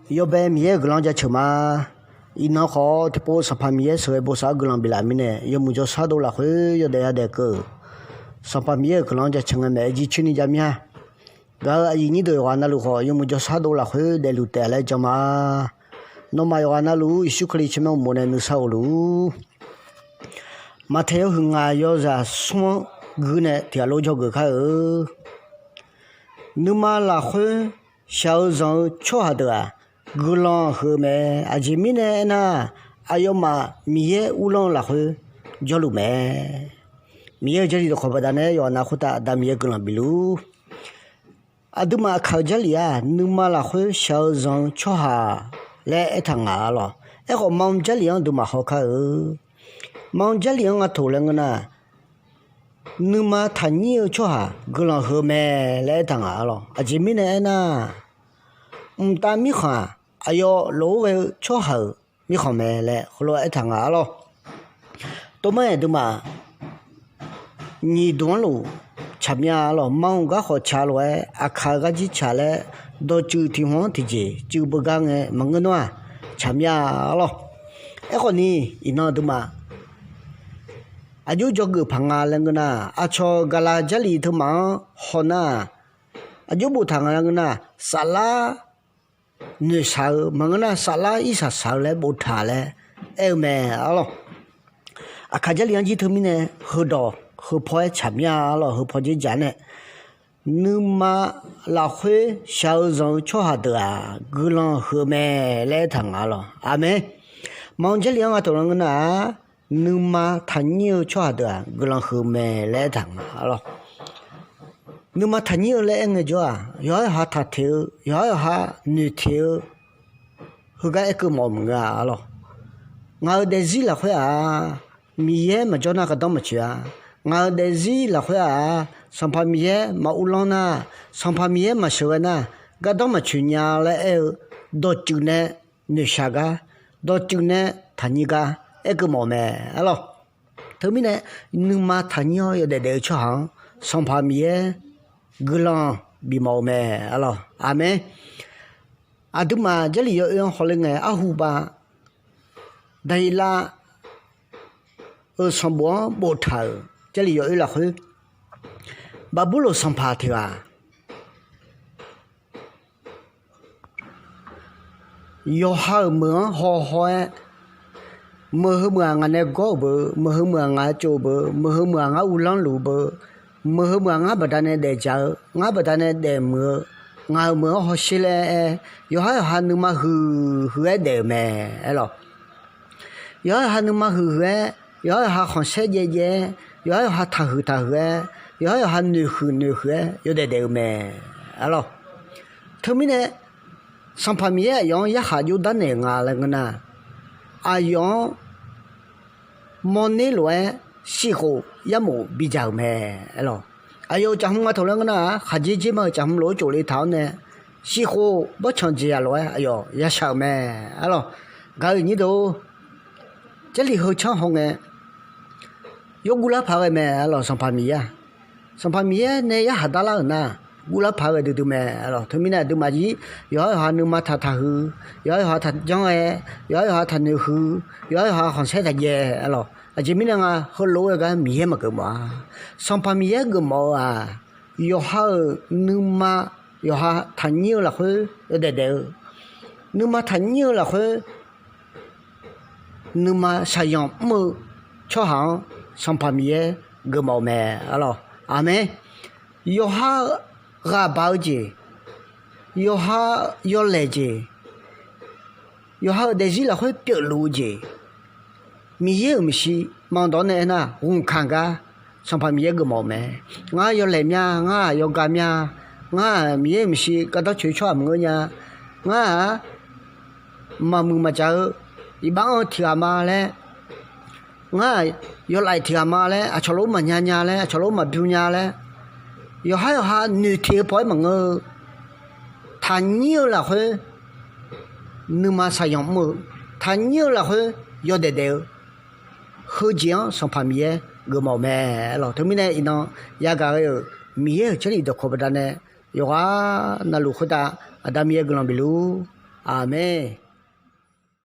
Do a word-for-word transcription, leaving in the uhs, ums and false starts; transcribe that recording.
Yawbae Miqyaer-euq guiqlanq jaceuq ma. Iqnan khawf tiqpov Sanqpaq Miqyaer sheuqghae bosav-anr guiqlanq biflaf mirnae, yawmuiq jawrshar dovlaf khoer yawdaef yadaef keuv-euq Sanqpaq Miqyaer-euq guiqlanq jaceuq ngae maeq-aer jircoer ni jav mir-a. Gaq-euq aqyuif nyir deuq yawqghaq navluf khawf, yawmuiq jawrshar dovlaf khoer daefluf taef-a laer jan ma. Nawmaf yawqghaq navluf-ur, Yeqsur Kali tsawrmyanr uqmov nae nuisar of luf-ur. Maqtaeq yawhuiq ngaq yawzaq smr-anr gui nae tiqghaq lof dzawgeuf kar-eu. Nuima lafkhoer shaq-eu zanq-eu tsawrhaq deuq-aq, guiqlanq huiq-eu mae. Aqjeq mirnae aernar, aqyawfmaf Miqyaer uvlanr-eu lafkhoer jawrluf mae. Miqyaer-euq Jarlif dawqkawq baqdanae yawqha nav khoertav Aqda Miqyaer guiqlanq bifluf-ur. Aqduimaf Aqkaq-eu Jarlif-aq, nuima lafkhoer shaq-eu zanq-eu tsawrhaq laer aertaq ngaq arlawq. Aerkhawf, Ma-eu Jarlif-anr aqduimaf haw kar-eu. Ma-eu Jarlif-anr nga toq laer ngeur nar, nuima taqnyir-eu tsawrhaq guiqlanq huiq-eu mae laer aertaq ngaq arlawq. Aqjeq mirnae aernar, mqtav mirkhanq-aq, aqyawf lof-aer ghae-eu tsawrhaq-euq mirkhanq mae laer heulof-aer aertaq ngaq arlawq. Tov mar-aer aqduimaf nyiq dmq-anr luf tsaq mir-a arlawq. Ma-euq garkhawf tsaq lof-aer, Aqkaq-eu gar jir tsaq laer, dawqtsuif tiq hmq-anr tiqjeq tsuif beugar ngae maqngeur nar-aq, tsaq mir-a arlawq. Aerkhawf ni, iqnan aqduimaf aqjox dzawgeuf paq nga laer ngeur nar, aqcawq gaqlaq Jarlif teumaf-anr haw nar-aq, aqjox boftaq nga laer ngeur nar, saflar noeqshaq-eu maqngeur nar, saflar irsaq shaq-eu laer boftaq laer aer-eu mae arlawq. Aqkaq Jarlif-anr jir teumirnae heudawq heupaw-aer tsaq mir-a arlawq. Heupaw dzer jaq nae, nuima lafkhoer shaq-eu zanq-eu tsawrhaq deuq-aq, guiqlanq huiq-eu mae laer aertaq ngaq arlawq. Aqmeq. Ma-eu Jarlif-anr nga toq laer ngeur nar-aq, nuima taqnyir-eu tsawrhaq deuq-aq, guiqlanq huiq-eu mae laer aertaq ngaq arlawq. Nuima taqnyir-eu laer aer ngaejawr-aq, yawqha yawqha taqteq-eu, yawqha yawqha noeqteq-eu, heugar aerkeuv mawf-eu maqngeur-a arlawq. Ngaq-euq daefzir lafkhoer-aq, Miqyaer maqjawr nar gardanr maqtsoeq-a. Ngaq-euq daefzir lafkhoer-aq, Sanqpaq Miqyaer maq uvlanr nar, Sanqpaq Miqyaer maqsheuqghae nar, gardanr maqtsoeq nya laer aer-eu dawqtsuif nae noeqshaq gar, dawqtsuif nae taqnyir gar aerkeuv mawf-eu mae arlawq. Teumirnae, nuima taqnyir-awr yawdaef daef-eu tsawrhaq-anr Sanqpaq Miqyaer guiqlanq bifmawf-eu mae arlawq. Aqmeq. Aqduimaf Jarlif yawoer-anr hawler ngae arhu bav, Daqyeqlav-euq sanqbof-anr boftaq-euq Jarlif yawoer lafkhoer, Baqburloq sanqpaq tiq ghaq yawqha-euq meuq-anr hawhaw-aer, meuq heu meuq-aq ngaq nae gawr-euq beu, meuq heu meuq-aq ngaq-aer tsov-eu beu, meuq heu meuq-aq ngar uvlanr luf-eu beu, meuq heu meuq-aq ngar baqdanae daefdzaq-eu, ngar baqdanae daefmuiq-eu, ngaq-euq meuq-anr hawsher laer aer, yawqha yawqha nuima huiq huiq-aer daef-euq mae arlawq. Yawqha yawqha nuima huiq huiq-aer, yawqha yawqha khanqsaer jaev jaev-aer, yawqha yawqha taqhuiq taqhuiq-aer, yawqha yawqha noeqhuiq noeqhuiq-aer yawdaef daef-eu mae arlawq. Teumirnae, Sanqpaq Miqyaer aqyawf-anr yarkhaq jov darnaeq nga laer ngeur nar, aqyawf-anr mawrner lof-aer shifkhof yarmof bidzaq-euq mae arlawq. Aqyawf-euq caqhm nga taq laer ngeur nar-aq, khaqdzer dzer ma-euq caqhm lof-aer tsofle taq-awr nae, shifkhof bawrtsanq jeqzaq lof-aer aqyawf yashaq-euq mae arlawq. Gaq-euq nyir deuq-or, Jarlif heu canr hawngae, yawguvlar paq ghae mae arlawq. Sanqpaq Miqyaer-aq, Sanqpaq Miqyaer nae yarkhaq darlar-euq nar, guvlar paq ghae duidui mae arlawq. Teumirnae aqduimaf jir yawqha yawqha nuima taq taqhuiq, yawqha yawqha taqjanr ghae, yawqha yawqha taqnoeq huiq, yawqha yawqha khanqsaer taqjaev arlawq. Aqjeq mirnae nga, heulof-aer gar Miqyaer maqgeufmawf-a. Sanqpaq Miqyaer geufmawf-eu-aq, yawqha-euq nuima yawqha taqnyir-eu lafkhoer yawdaef daef-eu, nuima taqnyir-eu lafkhoer nuima shaqzanq mr-eu tsawrhaq-anr Sanqpaq Miqyaer geufmawf-eu mae arlawq. Aqmeq. Yawqha ghaq baq-eu jeq, yawqha yawlaeq jeq, yawqha-euq daefzir lafkhoer pyeufluf-eu jeq, Miqyaer-euq maeqshi mandawr nae aernar, ghawqmya gar Sanqpaq Miqyaer geufmawf-eu mae. Ngar yawlaeq mya, ngar-aq yawga mya, ngar-aq Miqyaer-euq maeqshi gardanr coeq-eu tsawrhaq maqngeur nya, ngar-aq maqmuiq maqjaq-eu iqbax anr-eu tiq ghaq ma laer, ngar-aq yawlaeq tiq ghaq ma laer, aqcawq lof maqnya nya laer, aqcawq lof maqbymr nya laer, yawqha yawqha noeqteq-eu paw-aer maqngeur-eu, taqnyir-eu lafkhoer nuima shaqzanq mr-eu, taqnyir-eu lafkhoer yawdaef daef-eu, heujeq-anr Sanqpaq Miqyaer geufmawf-eu mae arlawq. Teumirnae iqnan yagaq ghae-euq Miqyaer-euq Jarlif dawqkawq baqdanae yawqghaq navluf khoertav Aqda Miqyaer guiqlanq bifluf-ur. Aqmeq.